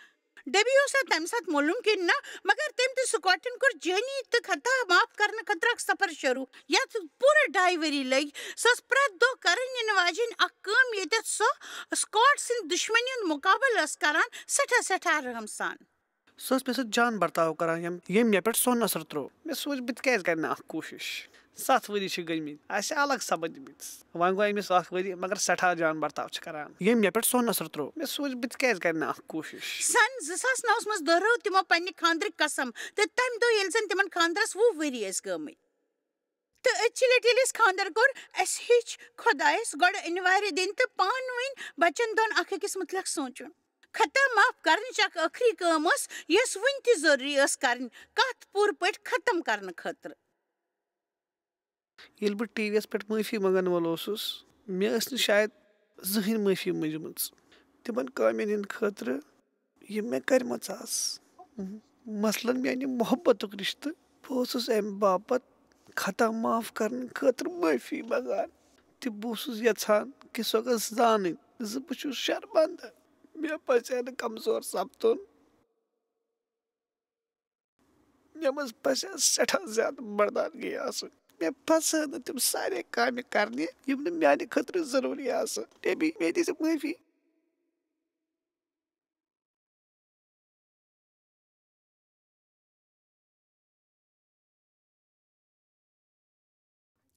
ڈیبی اوس نہٕ تَمہِ ساتہٕ معلوٗم کِنہٕ نہ، مگر تٔمۍ تہٕ سکاٹن کوٚر جٲنی تہٕ خطا معاف کرنہٕ خٲطرٕ اکھ سفر شروٗع، یتھ پوٗرٕ ڈاے ؤری لٔگۍ۔ سۄ ٲس پرٛٮ۪تھ دۄہ کرٕنۍ یِنہٕ واجیٚنۍ اکھ کٲم، ییٚتٮ۪تھ سۄ سکاٹ سٕنٛدِ دُشمنی ہُنٛد مُقابلہٕ ٲس کران سٮ۪ٹھاہ، سٮ۪ٹھاہ رحم سان۔ سۄ ٲس مےٚ سۭتۍ جان برتاو کران، ییٚمۍ، ییٚمۍ مےٚ پٮ۪ٹھ سۄن اثر ترٛوو۔ مےٚ سوٗنچ، بہٕ تہِ کیازِ کرٕ نہٕ اکھ کوٗشش؟ ستھ ؤری چھِ گٔمٕتۍ، اسہِ الگ سپدمٕتۍ۔ وۄنۍ گوٚو أمِس اکھ ؤری، مگر سٮ۪ٹھاہ جان برتاو چھِ کران۔ ییٚمۍ مےٚ پٮ۪ٹھ سۄن اثر ترٛوو۔ مےٚ سوٗنچ، بہٕ تہِ کیازِ کرٕ نہٕ اکھ کوٗشش؟ سن زٕ ساس نَوَس منٛز دۄہرٲو تِمو پننہِ خانٛدرٕکۍ قسم، تہٕ تمہِ دۄہ، ییٚلہِ زن تِمن خانٛدرس وُہ ؤری ٲسۍ گٔمٕتۍ۔ تہٕ أزچہِ لٹہِ، ییٚلہِ اسہِ خانٛدر کوٚر، اسہِ ہیٚچھ خۄدایس گۄڈٕ انوارِ دِنۍ تہٕ پانہٕ ؤنۍ بچن دۄن اکھ أکِس مُتعلق سونٛچُن۔ خطا معاف کرنٕچ اکھ ٲخری کٲم ٲس، یۄس وُنہِ تہِ ضروٗری ٲس کرٕنۍ، کتھ پوٗرٕ پٲٹھۍ ختم کرنہٕ خٲطرٕ۔ ییٚلہِ بہٕ ٹی وی یَس پٮ۪ٹھ معٲفی منٛگَن وول اوسُس، مےٚ ٲسۍ نہٕ شاید زٕہٕنۍ معٲفی مٔنٛجمٕژ تِمَن کامٮ۪ن ہِنٛدِ خٲطرٕ، یِم مےٚ کٔرمٕژ آسہٕ۔ مثلاً، میٛانہِ محبتُک رِشتہٕ۔ بہٕ اوسُس اَمہِ باپتھ خطا معاف کرنہٕ خٲطرٕ معٲفی منٛگان، تہٕ بہٕ اوسُس یَژھان کہِ سۄ گٔژھ زانٕنۍ زِ بہٕ چھُس شرمندٕ۔ مےٚ پَزِ ہا نہٕ کمزور سپدُن۔ مےٚ منٛز پزِ ہا سٮ۪ٹھاہ زیادٕ مردانگی آسٕنۍ۔ مےٚ پزِ ہا نہٕ تِم سارے کامہِ کرنہِ، یِم نہٕ میانہِ خٲطرٕ ضروٗری آسہٕ۔ ڈیبی، مےٚ دِژ معٲفی۔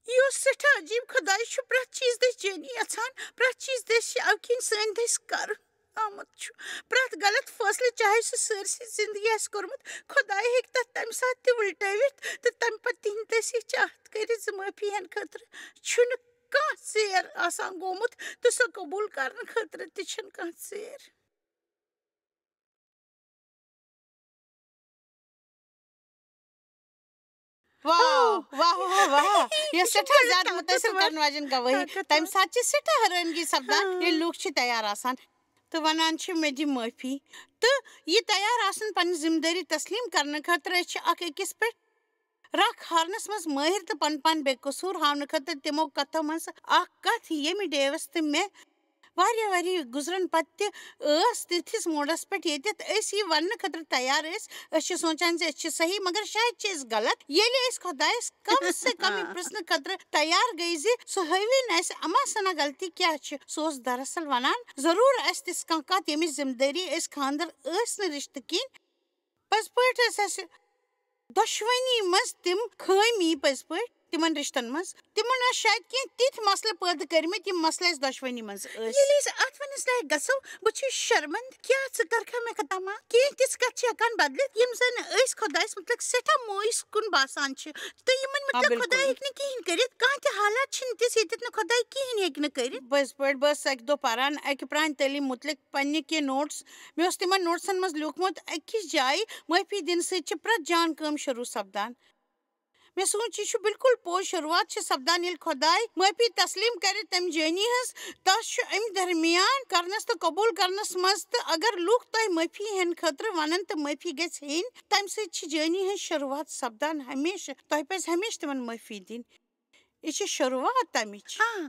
یہِ اوس سٮ۪ٹھاہ عجیٖب۔ خۄداے چھُ پرٛٮ۪تھ چیٖز دٔسۍ جٲنی یَژھان، پرٛٮ۪تھ چیٖز دٔسۍ چھِ اَوٕ کِنۍ سٲنۍ دٔسۍ کَرُن آمُت چھُ۔ پرٛٮ۪تھ غلط فٲصلہٕ، چاہے سُہ سٲرسٕے زِندگی آسہِ کوٚرمُت، خۄداے ہیٚکہِ تَتھ تَمہِ ساتہٕ تہِ وٕلٹٲوِتھ تہٕ تَمہِ پَتہٕ تِہِنٛدِ دٔسۍ یہِ چاہت کٔرِتھ زِ معٲفی ہٮ۪نہٕ خٲطرٕ چھُنہٕ کانٛہہ ژیر آسان گوٚمُت تہٕ سۄ قبوٗل کَرنہٕ خٲطرٕ تہِ چھَنہٕ کانٛہہ ژیر۔ واہ، واہ، واہ، واہ۔ یہِ چھِ سٮ۪ٹھاہ زیادٕ مُتٲثِر کرن واجٮ۪ن گوٲہی۔ تَمہِ ساتہٕ چھِ سٮ۪ٹھاہ حٲرانگی سپدان، ییٚلہِ لوٗکھ چھِ تیار آسان تہٕ وَنان چھِ، "مےٚ دِ معٲفی۔" تہٕ یہِ تیار آسُن پنٕنۍ ذمہٕ دٲری تسلیٖم کرنہٕ خٲطرٕ، أسۍ چھِ اکھ أکِس پٮ۪ٹھ رکھ ہارنس منٛز مٲہِر تہٕ پنُن پان بے قصوٗر ہاونہٕ خٲطرٕ تِمو کتھو منٛز اکھ کتھ، ییٚمہِ ڈیوس تہٕ مےٚ واریاہ ؤری گُزرن پتہٕ تہِ ٲس تِتھِس موڈس پٮ۪ٹھ، ییٚتٮ۪تھ أسۍ یہِ وننہٕ خٲطرٕ تیار ٲسۍ، أسۍ چھِ سونچان زِ أسۍ چھِ صحیح، مگر شاید چھِ أسۍ غلط۔ ییٚلہِ أسۍ خۄدایس کم سے کم یہِ پرژھنہٕ خٲطرٕ تیار گٔے زِ سُہ ہٲوِن اسہِ اما سنا غلطی کیٛاہ چھِ، سُہ اوس دراصل ونان ضروٗر اسہِ تِژھ کانٛہہ کتھ، ییٚمِچ ذمہٕ دٲری أسۍ خانٛدر ٲسۍ نہٕ رشتہٕ کِنۍ۔ پٔزۍ پٲٹھۍ ٲسۍ اسہِ دۄشوٕنی منٛز تِم خٲمی، پٔزۍ پٲٹھۍ تِمن رشتن منٛز۔ تِمن ٲسۍ شاید کینٛہہ تِتھۍ مسلہٕ پٲدٕ کٔرمٕتۍ، یِم مسلہٕ اسہِ دۄشوٕنی منٛز ٲسۍ۔ ییٚلہِ أسۍ اتھ وننس لایق گژھو، بہٕ چھُس شرمند، کیٛاہ ژٕ کرکھا مےٚ خطا معاف؟ کینٛہہ تِژھ کتھٕ چھِ ہٮ۪کان بدلِتھ، یِم زن أسۍ خۄدایس مُتعلق سٮ۪ٹھاہ مایوس کُن باسان چھِ، تہٕ یِمن آ، مُتعلق بِلکُل۔ خۄداے ہیٚکہِ نہٕ کِہیٖنۍ کٔرِتھ۔ کانٛہہ تہِ حالات چھِنہٕ تِژھ، ییٚتٮ۪تھ نہٕ خۄداے کِہیٖنۍ ہیٚکہِ نہٕ کٔرِتھ۔ پٔزۍ پٲٹھۍ، بہٕ ٲسٕس اکہِ دۄہ پران اکہِ پرانہِ تعلیٖم مُتعلق پننہِ کینٛہہ نوٹس۔ مےٚ اوس تِمن نوٹسن منٛز لیوٗکھمُت، أکِس جایہِ معٲفی دِنہٕ سۭتۍ چھِ پرٛٮ۪تھ جان کٲم شروٗع سپدان۔ مےٚ سوٗنچ، یہِ چھُ بِلکُل پوٚز۔ شروٗعات چھِ سپدان، ییٚلہِ خۄداے معٲفی تسلیٖم کرِ تَمہِ جٲنی ہٕنٛز۔ تَس چھُ اَمہِ درمیان کرنَس تہٕ قبوٗل کرنَس منٛز۔ تہٕ اگر لوٗکھ تۄہہِ معٲفی ہٮ۪نہٕ خٲطرٕ وَنَن تہٕ معٲفی گژھِ ہیٚنۍ، تَمہِ سۭتۍ چھِ جٲنی ہٕنٛز شروٗعات سپدان۔ ہمیشہٕ، تۄہہِ پَزِ ہمیشہٕ تِمن معٲفی دِنۍ۔ یہِ چھِ شروٗعات تَمِچ۔ آ،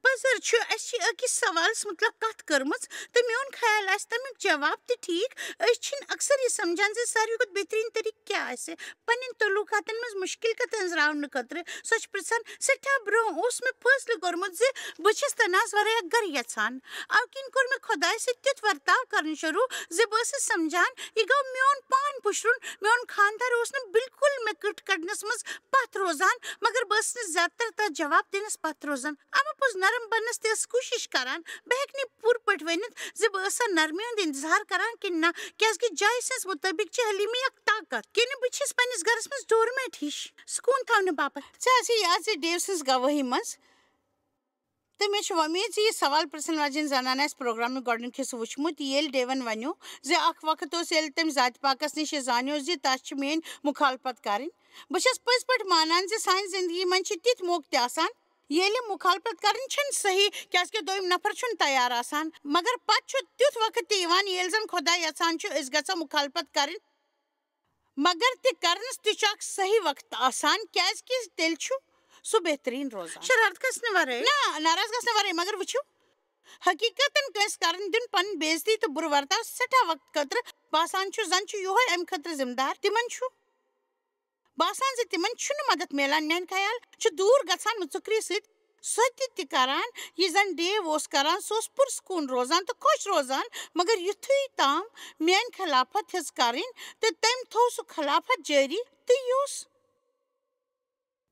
پزر چھُ، اسہِ چھِ أکِس سوالس مُتعلق کتھ کٔرمٕژ تہٕ میون خیال آسہِ تمیُک جواب تہِ ٹھیٖک۔ أسۍ چھِنہٕ اکثر یہِ سمجھان زِ ساروی کھۄتہٕ بہتریٖن طریٖقہٕ کیٛاہ آسہِ۔ پننٮ۪ن تعلقاتن منٛز مُشکل کتھ أنٛزراونہٕ خٲطرٕ سۄ چھِ پرژھان، سٮ۪ٹھاہ برونٛہہ اوس مےٚ فٲصلہٕ کوٚرمُت زِ بہٕ چھَس تنازعہ ورٲے اکھ گرٕ یژھان۔ اَوٕ کِنۍ کوٚر مےٚ خۄدایہِ سۭتۍ تیُتھ ورتاو کرُن شروٗع زِ بہٕ ٲسٕس سمجھان، یہِ گوٚو میون پان پُشرُن۔ میون خانٛدار اوس نہٕ بالکل مےٚ کٕٹھ کڑنس منٛز پتھ روزان، مگر بہٕ ٲسٕس نہٕ زیادٕ تر تتھ جواب دِنس پتھ روزان۔ اما پوٚز نرم بننس تہِ ٲسٕس کوٗشش کران۔ بہٕ ہیٚکہٕ نہٕ پوٗرٕ پٲٹھۍ ؤنِتھ زِ بہٕ ٲسا نرمی ہُنٛد انتظار کران کِنہٕ نہ، کیازِ کہِ جایہِ سٕنٛز مُطٲبِق چھِ حلیمی اکھ طاقت۔ کِنہٕ بہٕ چھَس پننِس گرس منٛز ڈور میٹ ہِش سکوٗن تھاونہٕ باپتھ؟ ژےٚ آسہِ یاد زِ ڈیو سٕنٛز گوٲہی منٛز، تہٕ مےٚ چھِ وۄمید زِ یہِ سوال پرژھن واجٮ۪ن زنانہِ آسہِ پروگرامُک گۄڈٕنیُک حصہٕ وٕچھمُت، ییٚلہِ ڈیون ونیو زِ اکھ وقت اوس، ییٚلہِ تٔمۍ ذاتِ پاکس نِش یہِ زانیو زِ تس چھِ میٲنۍ مخالفت کرٕنۍ۔ بہٕ چھَس پٔزۍ پٲٹھۍ مانان زِ سانہِ زندگی منٛز چھِ تِتھۍ موقعہٕ تہِ آسان، ییٚلہِ مخالفت کرٕنۍ چھَنہٕ صحیح، کیازِ کہِ دوٚیِم نفر چھُنہٕ تیار آسان۔ مگر پتہٕ چھُ تیُتھ وقت تہِ یِوان، ییٚلہِ زن خۄدا یژھان چھُ، أسۍ گژھو مخالفت کرٕنۍ۔ مگر تہِ کرنس تہِ چھُ اکھ صحیح وقت آسان، کیازِ کہِ تیٚلہِ چھُ سُہ بہتریٖن روزان۔ شرارت گژھنہٕ ورٲے۔ نہ، ناراض گژھنہٕ ورٲے، مگر وٕچھِو، حقیقتن کٲنٛسہِ کرن دیُن پنٕنۍ بے عزتی تہٕ بُرٕ ورتاو سٮ۪ٹھاہ وقت خٲطرٕ باسان چھُ، زن چھُ یِہوٚے امہِ خٲطرٕ ذمہٕ دار۔ تِمن چھُ باسان زِ تِمن چھُنہٕ مدد میلان۔ میانہِ خیال چھُ دوٗر گژھان مُژُکری سۭتۍ سۄ تہِ تہِ کران، یہِ زن ڈیو اوس کران۔ سُہ اوس پُرسکوٗن روزان تہٕ خۄش روزان، مگر یُتھُے تام میٲنۍ خلافت ہیٚژ کرٕنۍ تہٕ تٔمۍ تھوو سُہ خلافت جٲری، تہٕ یہِ اوس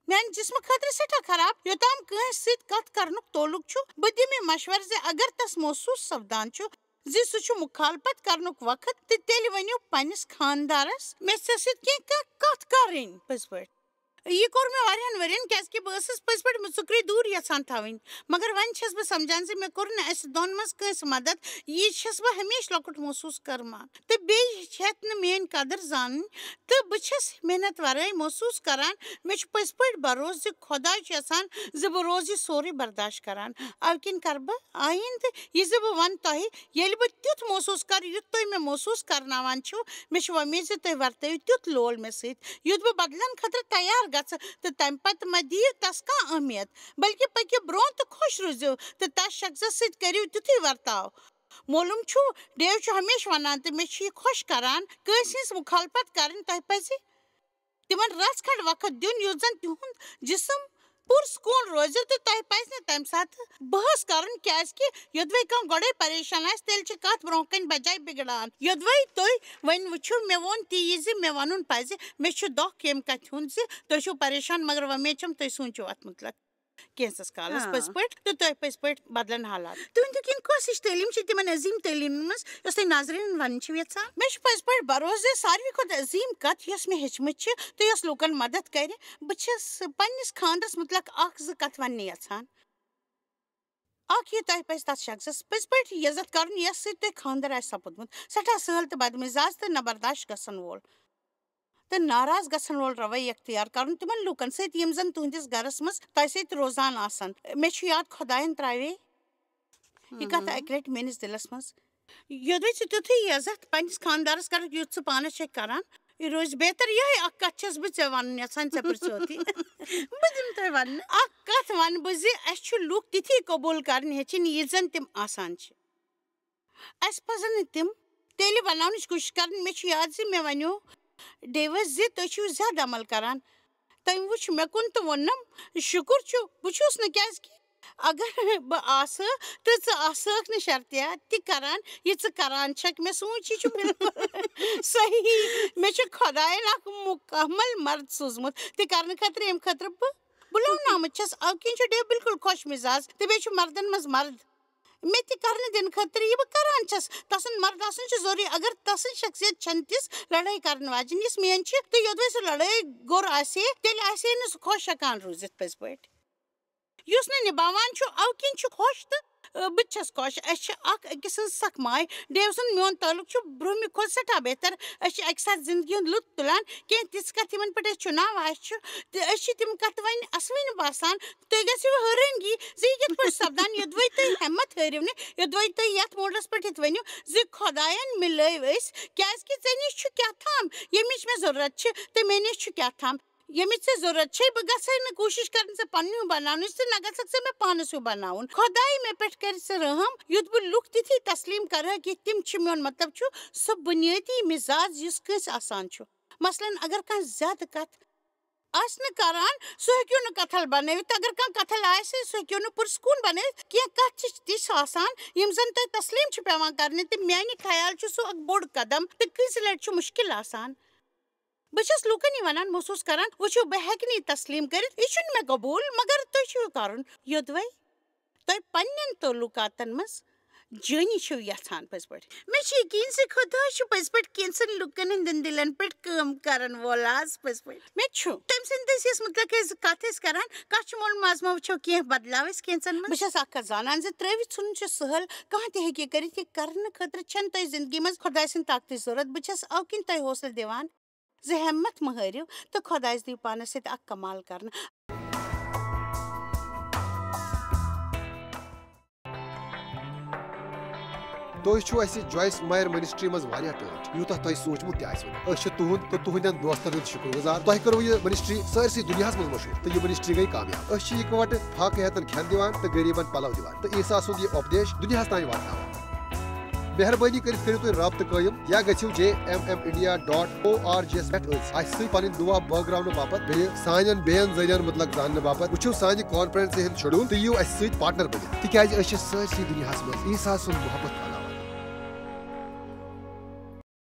میانہِ جسمہٕ خٲطرٕ سٮ۪ٹھاہ خراب۔ یوٚتام کٲنٛسہِ سۭتۍ کتھ کرنُک تعلق چھُ، بہٕ دِمہٕ یہِ مشورٕ زِ اگر تس محسوٗس سپدان چھُ زِ سُہ چھُ مخالفت کرنُک وقت، تہٕ تیٚلہِ ؤنِو پننِس خانٛدارس، مےٚ چھِ ژےٚ سۭتۍ کینٛہہ کانٛہہ کتھ کرٕنۍ۔ پٔزۍ پٲٹھۍ۔ یہِ کوٚر مےٚ واریاہن ؤرین، کیازِ کہِ بہٕ ٲسٕس پٔزۍ پٲٹھۍ مُژُکری دوٗر یژھان تھاوٕنۍ۔ مگر وۄنۍ چھَس بہٕ سمجھان زِ مےٚ کوٚر نہٕ اَسہِ دۄن منٛز کٲنٛسہِ مدد۔ یہِ چھَس بہٕ ہمیشہِ لۄکُٹ محسوٗس کران۔ تہٕ بیٚیہِ ہیٚچھ ہٮ۪تھ نہٕ میٲنۍ قدر زانٕنۍ۔ تہٕ بہٕ چھَس محنت ورٲے محسوٗس کران۔ مےٚ چھُ پٔزۍ پٲٹھۍ بھروسہٕ زِ خۄداے چھُ یژھان زِ بہٕ روزٕ یہِ سورُے برداشت کران۔ اَوٕ کِنۍ کرٕ بہٕ آیندٕ یہِ زِ بہٕ وَنہٕ تۄہہِ، ییٚلہِ بہٕ تیُتھ محسوٗس کرٕ، یُتھ تُہۍ مےٚ محسوٗس کرناوان چھِو، مےٚ چھِ وۄمید زِ تُہۍ ورتٲیِو تیُتھ لول مےٚ سۭتۍ، یُتھ بہٕ بدلن خٲطرٕ تیار گژھٕ، تہٕ تَمہِ پتہٕ مہ دِیِو تس کانٛہہ اہمیت، بلکہِ پٔکِو برٛونٛہہ تہٕ خۄش روٗزِو، تہٕ تس شخصس سۭتۍ کٔرِو تیُتھُے ورتاو۔ معلوم چھُ، ڈیو چھُ ہمیشہٕ ونان، تہٕ مےٚ چھُ یہِ خۄش کران، کٲنٛسہِ ہٕنٛز مخالفت کرٕنۍ۔ تۄہہِ پزِ تِمن رژھ کھنڈ وقت دیُن، یُتھ زن تِہُنٛد جسم پُرسکوٗن روزِ تہٕ تۄہہِ پزِ نہٕ تمہِ ساتہٕ بحث کرُن، کیازِ کہِ یوٚدوے کانٛہہ گۄڈے پریشان آسہِ، تیٚلہِ چھِ کتھ برونٛہہ کنہِ بجایہِ بگڑان۔ یوٚدوے تُہۍ وۄنۍ وٕچھِو، مےٚ ووٚن تی یہِ زِ مےٚ ونُن پزِ، مےٚ چھُ دۄکھ ییٚمہِ کتھِ ہُنٛد زِ تُہۍ چھِو پریشان، مگر وۄمید چھم تُہۍ سوٗنٛچِو اتھ مُتعلق کینٛژس کالس آ۔ پٔزۍ پٲٹھۍ، تہٕ تۄہہِ پٔزۍ پٲٹھۍ بدلن حالات۔ تُہنٛدِ کِنۍ کۄس ہِش تعلیٖم چھِ تِمن عظیٖم تعلیٖمن منٛز، یۄس تُہۍ ناظریٖنن ونٕنۍ چھِو یژھان؟ مےٚ چھُ پٔزۍ پٲٹھۍ بھروسہٕ زِ ساروی کھۄتہٕ عظیٖم کتھ، یۄس مےٚ ہیٚچھمٕژ چھِ تہٕ یۄس لوٗکن مدد کرِ، بہٕ چھَس پننِس خانٛدرس مُتعلق اکھ زٕ کتھ وننہِ یژھان۔ اکھ، یہِ تۄہہِ پزِ تتھ شخصس پٔزۍ پٲٹھۍ عزت کرُن، یس سۭتۍ تۄہہِ خانٛدر آسہِ سپُدمُت۔ سٮ۪ٹھاہ سہل تہٕ بدمزاج تہٕ نہ برداشت گژھن وول تہٕ ناراض گژھن وول رویہ اختیار کرُن تِمن لوٗکن سۭتۍ، یِم زن تُہنٛدِس گرس منٛز تۄہہِ سۭتۍ روزان آسن۔ مےٚ چھُ یاد، خۄداین ترٛاوے یہِ کتھ ہم۔ اکہِ لٹہِ میٲنِس دِلس منٛز۔ یوٚدوے ژٕ تیُتھُے عزت پننِس خانٛدارس کرکھ، یُتھ ژٕ پانس چھکھ کران، یہِ روزِ بہتر۔ یِہے اکھ کتھ چھَس بہٕ ژےٚ ونُن یژھان، ژےٚ پرژھیوتھٕے۔ بہٕ دِمہٕ تۄہہِ وننہٕ۔ اکھ کتھ ونہٕ بہٕ زِ اَسہِ چھُ لوٗکھ تِتھی قبوٗل کرٕنۍ ہیٚچھِنۍ، یِتھ زن تِم آسان چھِ۔ اَسہِ پزن نہٕ تِم تیٚلہِ ونناونٕچ کوٗشِش کرٕنۍ۔ مےٚ چھُ یاد زِ مےٚ ونیو ڈیوس زِ تُہۍ چھِو زیادٕ عمل کران۔ تٔمۍ وُچھ مےٚ کُن تہٕ ووٚنُم، "شُکُر چھُ، بہٕ چھُس نہٕ، کیازِ کہِ اگر بہٕ آسہٕ تہٕ ژٕ آسہٕ ہکھ نہٕ شرطیہ تہِ کران، یہِ ژٕ کران چھکھ۔" مےٚ سوٗنٛچ، یہِ چھُ بالکل صحیح۔ مےٚ چھُ خۄداین اکھ مُکمل مرد سوٗزمُت تہِ کرنہٕ خٲطرٕ، ییٚمہِ خٲطرٕ بہٕ بُلاونہٕ آمٕژ چھَس۔ اَوٕ کِنۍ چھُ ڈیو بالکل خۄش مِزاز تہٕ بیٚیہِ چھُ مردن منٛز مرد مےٚ تہِ کرنہٕ دِنہٕ خٲطرٕ یہِ بہٕ کران چھَس۔ تسُنٛد مرد آسُن چھُ ضروٗری۔ اگر تسٕنٛز شخصیت چھَنہٕ تِژھ لڑٲے کرن واجِنۍ، یِژھ میٲنۍ چھِ، تہٕ یوٚدوَے سُہ لڑٲے گوٚر آسہِ ہے، تیٚلہِ آسہِ ہے نہٕ سُہ خۄش ہٮ۪کان روٗزِتھ پٔزۍ پٲٹھۍ۔ یُس نہٕ نِباوان چھُ، اَوٕ کِنۍ چھُ خۄش تہٕ، آ، بہٕ تہِ چھَس خۄش۔ اَسہِ چھِ اکھ أکِس سٕنٛز سخ ماے۔ ڈیو سُنٛد میون تعلق چھُ برٛونٛہمہِ کھۄتہٕ سٮ۪ٹھاہ بہتر۔ أسۍ چھِ اَکہِ ساتہٕ زِندگی ہُنٛد لُطف تُلان۔ کینٛہہ تِژھ کَتھٕ، یِمَن پٮ۪ٹھ أسۍ چھُ ناو آسہِ چھُ، تہٕ أسۍ چھِ تِم کَتھٕ وۄنۍ اَسوٕنہِ باسان۔ تُہۍ گٔژھِو حٲرٲنگی زِ یہِ کِتھ پٲٹھۍ سَپدان، یوٚدوَے تُہۍ ہٮ۪مَتھ ہٲرِو نہٕ، یوٚدوَے تُہۍ یَتھ موڈَس پٮ۪ٹھ یِتھ ؤنِو زِ خۄدایَن مِلٲوۍ أسۍ، کیٛازِکہِ ژےٚ نِش چھُ کیٛاہ تام، ییٚمِچ مےٚ ضروٗرت چھِ، تہٕ مےٚ نِش چھُ کیٛاہ تام۔ ییٚمِچ ژےٚ ضروٗرت چھے، بہٕ گژھے نہٕ کوٗشِش کرٕنۍ ژےٚ پننہِ ہیوٗ بناونٕچ، ژٕ نہ گژھکھ ژےٚ مےٚ پانس ہیوٗ بناوُن۔ خۄداے مےٚ پٮ۪ٹھ کرِ ژٕ رحم، یُتھ بہٕ لُکھ تِتھی تسلیٖم کرٕ ہا کہِ تِم چھِ، میون مطلب چھُ، سُہ بُنیٲدی مِزاز یُس کٲنٛسہِ آسان چھُ۔ مثلاً، اگر کانٛہہ زیادٕ کتھ آسہِ نہٕ کران، سُہ ہیٚکِو نہٕ کتھل بنٲوِتھ۔ اگر کانٛہہ کتھل آسہِ، سُہ ہیٚکِو نہٕ پُرسکوٗن بنٲوِتھ۔ کینٛہہ کتھٕ چھِ تِژھ آسان، یِم زن تۄہہِ تسلیٖم چھِ پٮ۪وان کرنہِ، تہٕ میانہِ خیال چھُ سُہ اکھ بوٚڑ قدم، تہٕ کٲنٛسہِ لٹہِ چھُ مُشکل آسان۔ بہٕ چھَس لوٗکن یہِ وَنان، محسوٗس کران، وٕچھِو، بہٕ ہٮ۪کہٕ نہٕ یہِ تسلیٖم کٔرِتھ، یہِ چھُنہٕ مےٚ قبوٗل، مگر تُہۍ چھِو یہِ کرُن۔ یوٚدوَے تۄہہِ پننٮ۪ن تعلقاتن منٛز جٲنی چھِو یژھان پٔزۍ پٲٹھۍ۔ مےٚ چھُ یقیٖن زِ خۄدا چھُ پٔزۍ پٲٹھۍ کینٛژن لوٗکن ہٕنٛدٮ۪ن دِلن پٮ۪ٹھ کٲم کرن وول آز پٔزۍ پٲٹھۍ۔ مےٚ چھُ۔ تٔمۍ سٕنٛدِ دٔسۍ یۄس مُتعلق أسۍ کتھ ٲسۍ کران، کتھ چھُ مول ماز ما وٕچھو کینٛہہ بدلاو أسۍ کینٛژن منٛز۔ بہٕ چھَس اکھ کتھ زانان زِ ترٲوِتھ ژھُنُن چھُ سہل، کانٛہہ تہِ ہیٚکہِ یہِ کٔرِتھ۔ یہِ کرنہٕ خٲطرٕ چھَنہٕ تۄہہِ زندگی منٛز خۄداے سٕنٛدِ طاقتٕچ ضروٗرت۔ بہٕ چھَس اوکِن تۄہہِ حوصلہٕ دِوان زِ ہمت مہٕ ہٲرِو تہٕ خۄدایس دِیِو پانس سۭتۍ اکھ کمال کرنہٕ۔ تُہۍ چھِو اَسہِ جویس مایر منسٹری منٛز واریاہ ٹٲٹھۍ، یوٗتاہ تۄہہِ سوٗنٛچمُت تہِ آسِوٕ نہٕ۔ أسۍ چھِ تُہُنٛد تہٕ تُہنٛدٮ۪ن دوستن ہُنٛد شُکر گُزار۔ تۄہہِ کٔروٕ یہِ منسٹری سٲرسٕے دُنیاہس منٛز مشہوٗر تہٕ یہِ منسٹری گٔے کامیاب۔ أسۍ چھِ یِکہٕ وٹہٕ فاقہٕ ہیتن کھٮ۪ن دِوان تہٕ غریٖبن پلو دِوان تہٕ عیسیٰ سُنٛد یہِ اُپدیش دُنیاہس تام واتناوان۔ مہربٲنی کٔرِتھ کٔرِو تُہۍ رابطہٕ قٲیِم یا گٔژھِو J M M India dot O R G یَس پٮ۪ٹھ أسۍ اَسہِ سۭتۍ پنٕنۍ دُعا بٲگراونہٕ باپتھ، بیٚیہِ سانٮ۪ن بیٚین ذٔریعن مُتعلق زاننہٕ باپتھ۔ وٕچھِو سانہِ کانفرنسہِ ہُنٛد شیڈول تہٕ یِیِو اَسہِ سۭتۍ پارٹنر بٔنِتھ، تِکیازِ أسۍ چھِ سٲرسٕے دُنیاہس منٛز عیسیٰ سُنٛد محبت پھٔہلاوان۔